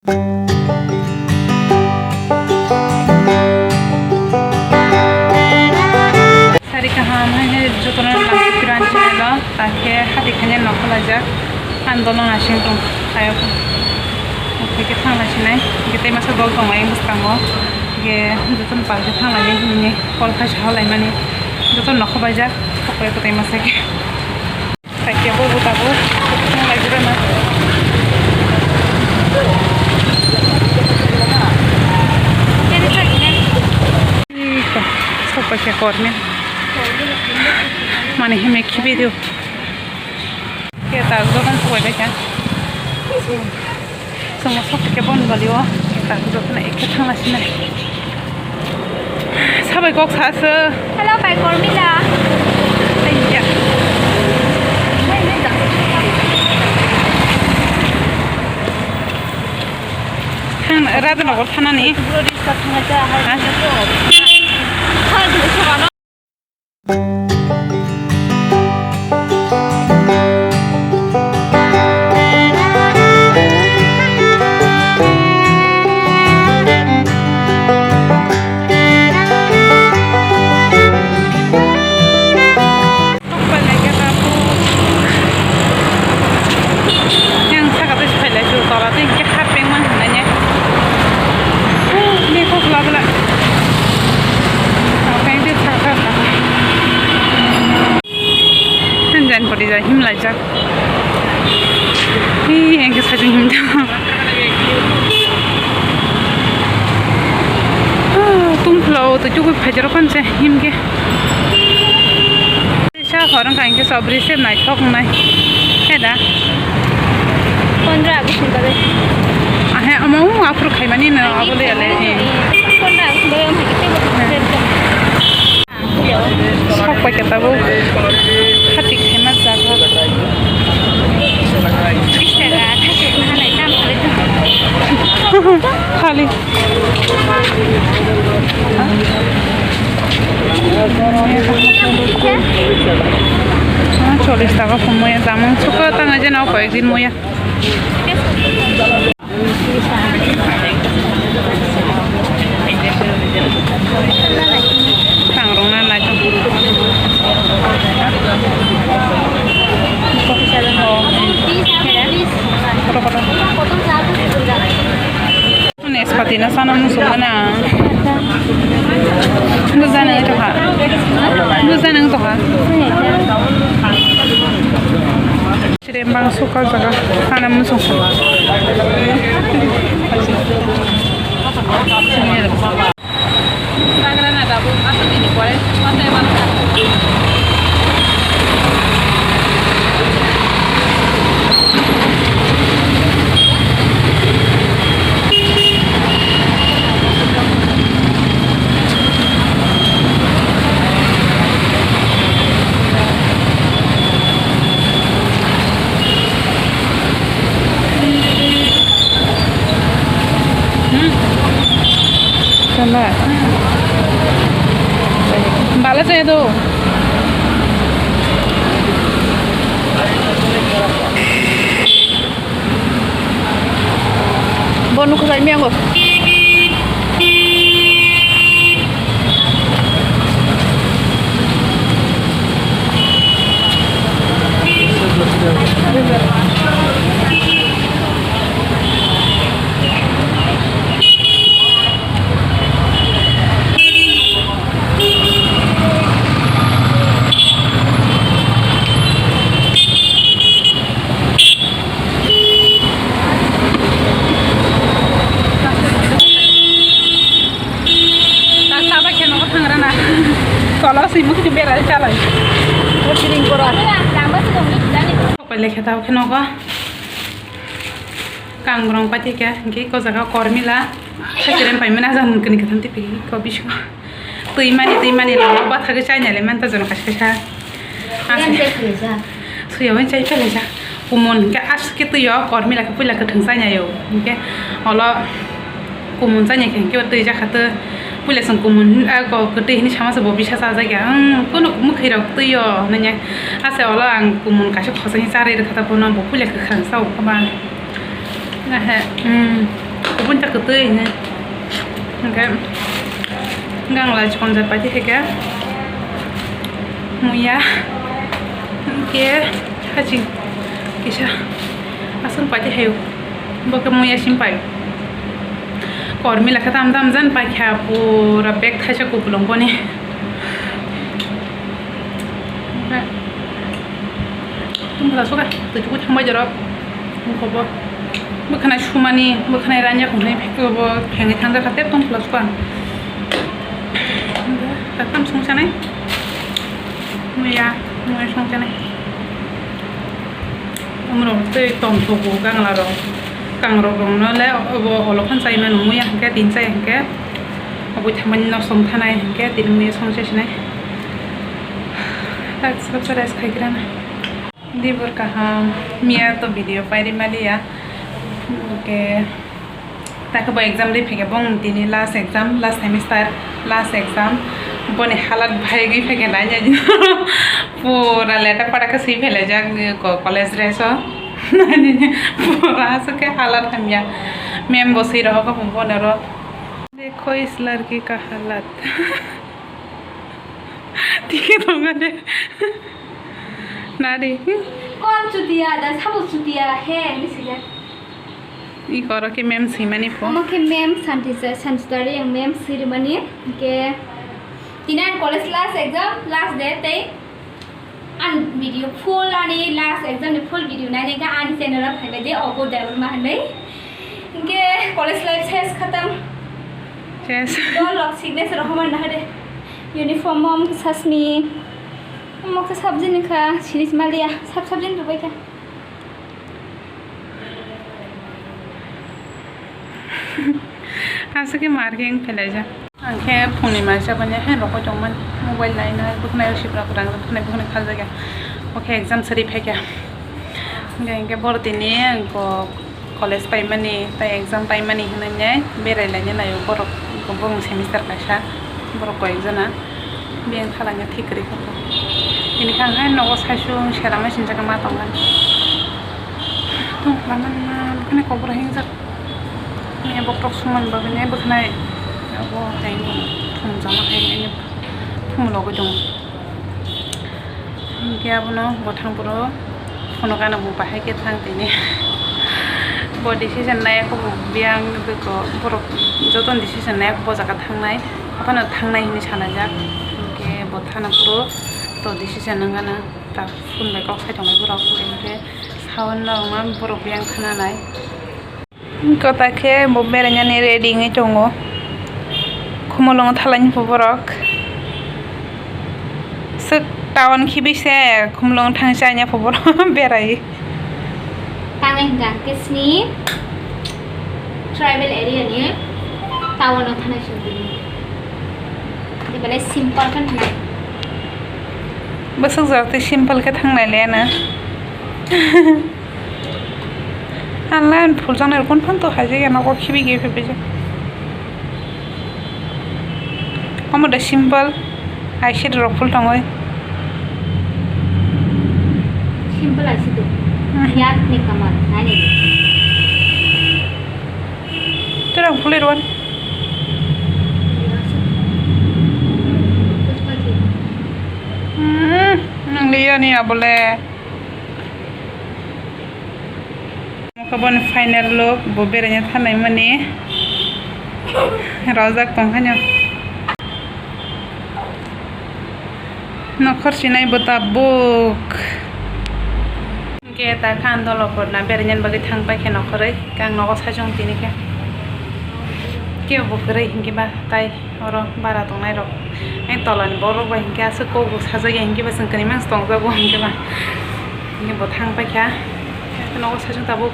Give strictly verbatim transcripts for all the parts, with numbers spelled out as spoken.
Sari kaham hai jotono lang piran channel o, takhe hati khaina nokho laijak, ang dono nasing tong khayo. Oke, ke thang lai sinai, ke tei masa dol tong lai bwskango, ke jotono pal ke thang lai nini call khai sa lai mani, jotono nokho baijak, oke, ke tei masa ke. Kaikia bo bo tabuk, thang lai jira na. Iko, sok paikha kormi. Mani hime khibi diu. Khe ta dokan sok bai kha. Chwngno sok khe bon bali o, tak jotono ekhe thangna sinai. Sabai kok sa se. Hello, bai Kormila. Aiya. Thang Radhanagar thanani. Ha? Yang saka tei phailai su tola tei hingke hapeng man hinai ne. Ni kok la bela. Hapeng tei saka saka. Hanjan pori jai him laijak. Hi, engke sajung him jang. Ah, tung phlao to chukui phaijaro kan se him ke. Sa horong kain ke sobri se nai thok nai. He da. Pondro August ni bagwi. Ah, he, amo, amo, aphuru khaimani no, abo le ale, eh. Pondro August ni bagwi, amo, hai ke tebo. Sok pai khe tabuk hati khaima jaga. Bish taka, thaichuk no halai tam khalai tong. Khali. Ah, chollish taka phung muya, jamung suka tanga jeno koyekdin muya. Tangrung na lai tong. Koto koto. Nespati na sana musu mana. Bujana itu ha. Bujana itu ha. Sirembang suka jaga sana musu. Bala saya tu. Bo nukho sai miyango. Tasa ba kheno thangrana. Tola swi mukti berai chalai. Lama sih dong, dong. Koi lekhe tao kheno ko. Kang brong pati khe, hingke ko jaga Kormila. Khacherem paimani ajan kini katham tipi ko bisingo. Twi mani, twi mani lama bathagwi chainai le manta jono kaisa kaisa. Yang cek kerja. Suya bai chai pelaijak. Kumun hingke aske twi o Kormila khe puila kwthwng chainai o. Hingke olo kumun chainai khe hingke twi jakha twi. Puila chwng kumun, ah, ko kwtwi hinwi sama se bo bisa chajakya. Ang kono mwkhwi rok twi o nanya. Ase olo ang kumun kaisa khosani charwi rwkha ta bono bo puila kwkhwrang sa o kha ba. Ahe, hmm. Kubun ta kwtwi hwnwi. Hwnkhe gangla chikon jat paiti khaikha. Muya. Hwnkhe haching kisa aswk paiti khaio. Bo khe muya sim paio. Kormi lakha tam tam jan paikha pura bag thaisa kupulung boni. Tongphla suka, twi tuku thangbai jorok. Buko bo. Bwkhanai sumani, bwkhanai ranya khungnai bo phengwi thangjak kha tei tongphla suka. Takam songsanai. Muya, muya songsanai. Umrok tei tongthogo ganglarok. Kangrok rokno le obo olophan chai mano muya hwnkhe tin chai hwnkhe. Obwi thangmani nok song thanai hwnkhe tini muya songsa sinai. Tak sab rest khai grana. Dibor kaham, miya to video pairi maliya. Hwnkhe takhe bo exam ri phaikha, bong tini last exam, last semester, last exam. Boni halat bhai gwi phaikha nai nai. Pura leta pada khe swi phelaijak ko college dress o. Pura aswk khe halat hamya. Mem bo swi rohok bo bono ro. Dekho is larki ka halat. Tike tonga de. Nadi. Kon chutia da, sabo chutia he, hinwi swijak. I koro khe mem swimani pho. Omo khe mem Santi sir, Santi tari ang mem swirwmani. Hwnkhe tini ang college last exam, last day tei ang video full ani last exam ni full video nainai kha ani channel o phailai di Obo Debbarma hinwi. Hwnkhe college life ses khatam. Ses. Dol rok signature rok hamar nahade. Uniform mom sasni. Moksa subject ni kha sinis maliya. Sab subject ni rubai kha. Aswk khe mar khe wng phelaijak. Ang khe phungni mai chabani hai rokoi tongmani. Mobile nainai, bwkhnai sibra kwrang, bwkhnai, bwkhnai khaljak ya. Bo khe exam sari phaikha. Hwnkhe, hwnkhe boro tini ang kok college paimani, tai exam paimani hinwi nai berai laina naio borok, bong semester kaisa, borok koi jona. Biyang thalangya thik kwrwi kha. Tini kha ang hai nogo saichung seramai sinjak ma tongmani. Tong khlama nang khe kobor hingjak. Ni boktok sumani bagwi ni bwkhnai abo hai thumjama hai phumulogwi tongo. Hwnkhe abono bwthang phuru phunukano bo bahai khe thang tini. Bo decision naiya khe bo biyang borok jotono decision naiya khe bo jaga thangnai. Aphano thangnai hinwi sanajak. Hwnkhe bo thana phuru to decision wngkha na ta phone bai kok sai tongnai borok. Hwnkhe saui norokno borok biyang thananai. Kota khe bo berainani ready wngwi tongo. Khumulwngo thalaini pho borok. Swk town khibi se khumulwngo thangsa anya pho borok berai. Tangai hwnkha hwnkhe chini tribal area ni town o thanai se tini. Belai simple khe thanai. Bwswk jora tei simple khe thangnai le ano. Ang lan phuljaknai rok phano to haijak ya nogo khibi gwi phaipaijak. Omo da simple, eyeshadow rok phul tongwi. Simple eyeshadow. Hmm. Yak ni kamal, nai ni. Terang phulwi rwan. Hmm, nang liya ni abole. Omo khe boni final look, bo beraina thanai mani rojak tong haino. Nokhor sinai bo tabuk. Hwnkhe ta kha ang dolo purna beraina bagwi thang paikha nokhorwi, khe ang nogo saichung tini khe. Kebo bo kwrwi hinkhe ba tai. Oro bara tongnai rok. Ang tolani borok bai hinkhe aswk kok rok sajak ya hinkhe ba chwng kani mans tongjago hinkhe ba. Hinkhe bo thang paikha. Nogo saichung tabuk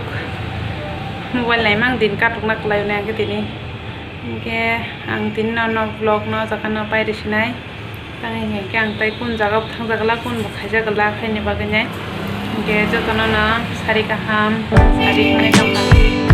mobile naimang din katukna kwlai hwnwi ang khe tini. Hinkhe ang tini no, no vlog no jaga no pai rw sinai. Tang hinkhe ang tai kun jaga bo thang jaga la kun bo khaijak la khaini bagwi nai. Hinkhe jotono no sari kaham, sari hwnwi kaham.